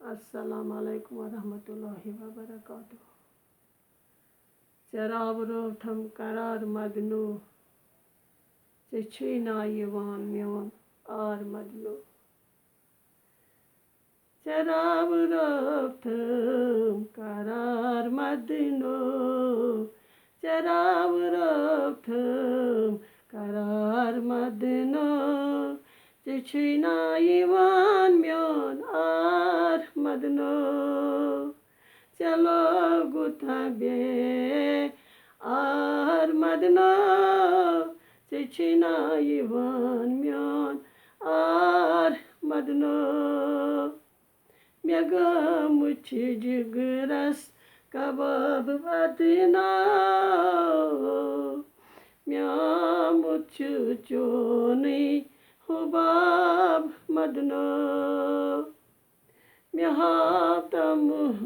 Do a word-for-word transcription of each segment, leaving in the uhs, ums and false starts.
السلام علیکم ورحمۃ اللہ وبرکاتہ۔ ژےٚ راوروتھم قرار مدنو، ژےٚ چھُے نا یِوان میون آر مدنو۔ ژےٚ راوروتھم قرار مدنو، ژےٚ راوروتھم قرار مدنو، ژےٚ چھُے نا یِوان میون آر مدنو۔ ژےٚ لوگُتھا بے آر مدنو، ژےٚ چھُے نا یِوان میون آر مدنو۔ مےٚ گٔمٕژ چھِ جگرس کباب بدنو، مےٚ آمُت چھُ چونُے حباب مدنو۔ مےٚ ہاو تمہٕ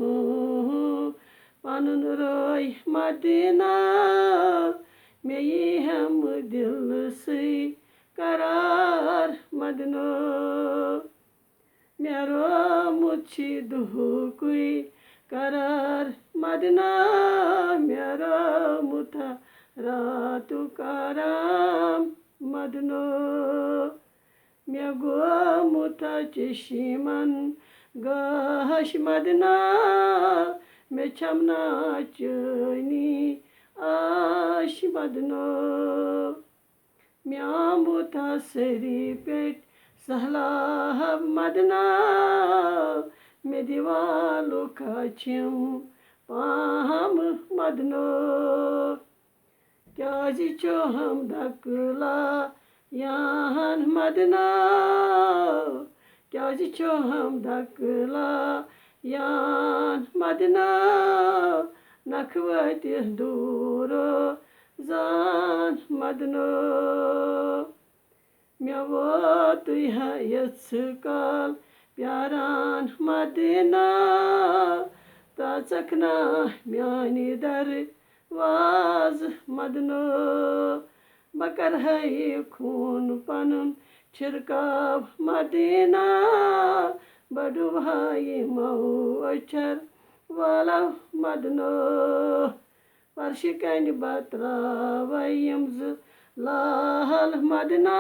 پنُن رٲے مدینہ، مےٚ یی ہم دِلسٕے قرار مدنو۔ مےٚ رومُت چھُ دُہُکُے قرار مدنہ، مےٚ رومُت راتُک آرام مدنو۔ مےٚ گوٚمُت چشمن گاش مدنہ، مےٚ چھم نا چٲنی آش مدنو۔ مےٚ آمُت سری پیٚٹھۍ سہلاب مدنہ، مےٚ دِوان لُکھ چھِم پاہم مدنو۔ کیٛازِ چھُ ہم دکلا یان مدنہ؟ کیٛازِ چھُ ہم دکلا یان مدنہ؟ نکھوتہِ دوٗر زان مدنو۔ مےٚ ووتُے ہا یژھ کال پیاران مدینہ، ژٕ اژکھ نا میانہِ دروازٕ مدنو۔ بہٕ کرہے خوٗن پنُن چھِرکاو مدینہ، بہٕ ڈُبہٕ ہا یِمو أچھر والو مدنو۔ فرشہِ کنہِ بتراوے یِم زٕ لال مدنہ،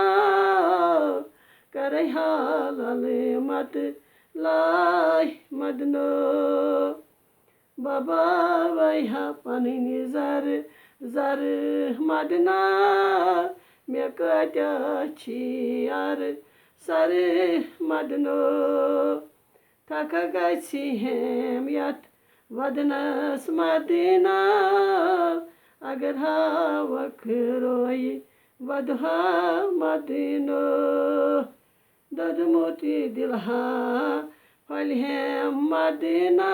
کرے حالل مت لائے مدنو۔ بباوے ہا پنٕنۍ زر زر مدنہ، مےٚ کۭتیاہ چھِ یار سر مدنو۔ تھکھ گژھِ ہیم یتھ ودنس مدینہ، اگر ہاوکھ رویہِ ودہا مدینو۔ دوٚدمُت یہِ دِلہا پھۄلہِ ہیم مدینہ،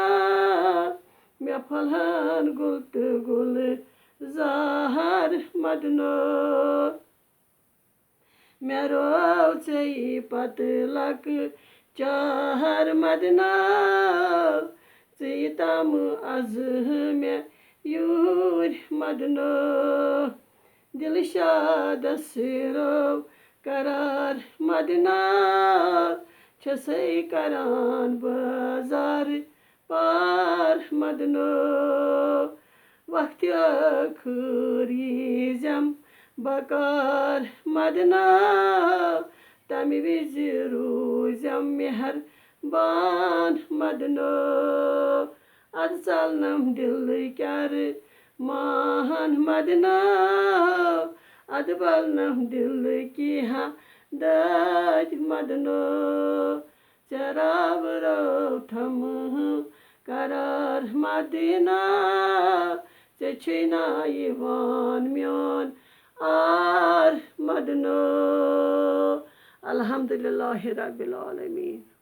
مےٚ پھۄلہن گُل تہٕ گُل زہر مدنو۔ مےٚ روو ژےٚ یہِ پتہٕ لۄکہٕ چہر مدنہ، ژٕ یہِ تامہٕ از مےٚ یوٗرۍ مدنو۔ دلشادس روو قرار مدنہ، چھسے کران بازار پار مدنو۔ وقتِ ٲخٕر ییٖزٮ۪م بکار مدنہ، تمہِ وِزِ روٗزٮ۪م مہربان مدنو۔ ادٕ ژلنم دِلٕکۍ ارمان مدنہ، ادٕ بلنم دِلٕکۍ ہا دٲدۍ مدنو۔ ژےٚ راوروتھم قرار مدینہ، ژےٚ چھُے نا یِوان میون آر مدنو۔ الحمدللہ رب العالمین۔